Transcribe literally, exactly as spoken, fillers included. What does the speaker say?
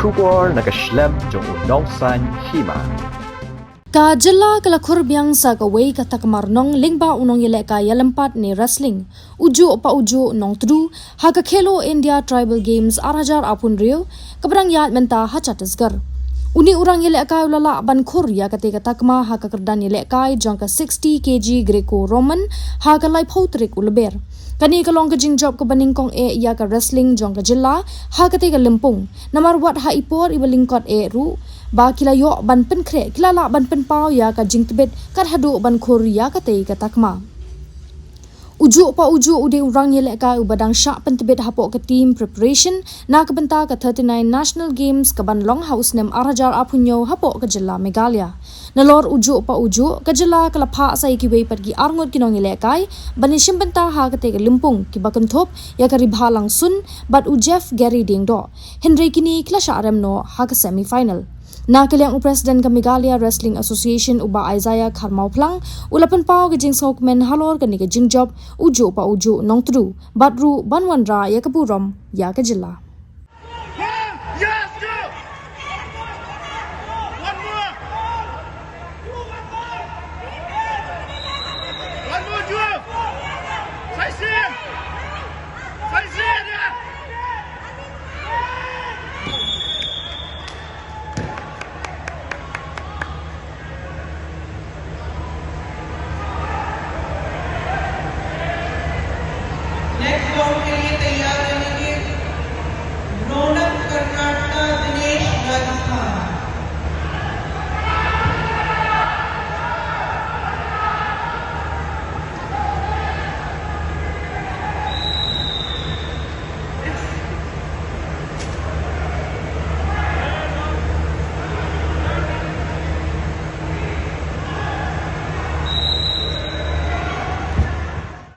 Khubor na ka shlem jong u Nongsaiñ Hima. Ka jylla ka la khur biang sa kawei ka takma rnong lyngba u nongïalehkai ïalympat ne wrestling. U Juh pa u Juh Nongtdu ha ka Khelo India Tribal Games ar hajar arphew hynriew kaba dang ïaid mynta ha Chhattisgarh. Une u nongïalehkai u la lah ban khur ïa katei ka takma ha ka kyrdan ïalehkai jong ka sixty K G Greco-Roman ha ka laiphew tarik u Lber. Kane ka long ka jingjop kaba nyngkong eh ïa ka wrestling jong ka jylla ha katei ka lympung. Namar wat ha i por iba lyngkot eh ruh ba ki la ïoh ban pynkhreh, ki la lah ban pynpaw ïa ka jingtbit kat haduh ban khur ïa katei ka takma. U Juh pa u Juh u dei u nongïalehkai uba dang shah pyntbit hapoh ka team preparation na ka bynta ka thirty-nine National Games kaban long ha u snem ar hajar arphew hynñiew hapoh ka jylla Meghalaya. Nalor u Juh pa u Juh, ka jylla ka la phah sa ïa kiwei pat ki arngut ki nongïalehkai ban ïashim bynta ha katei ka lympung, kiba kynthup ïa ka Ribha Langsun bad u Jeff Gary Diengdoh. Hynrei kine ki la shah rem noh ha ka semi final. Na ka liang u President ka Meghalaya Wrestling Association u Bah Isaiah Kharmawphlang u la pynpaw ka jingsngewkmen halor kane ka jingjop u Juh pa u Juh Nongtdu bad ruh ban wanrah ïa ka burom ïa ka jylla.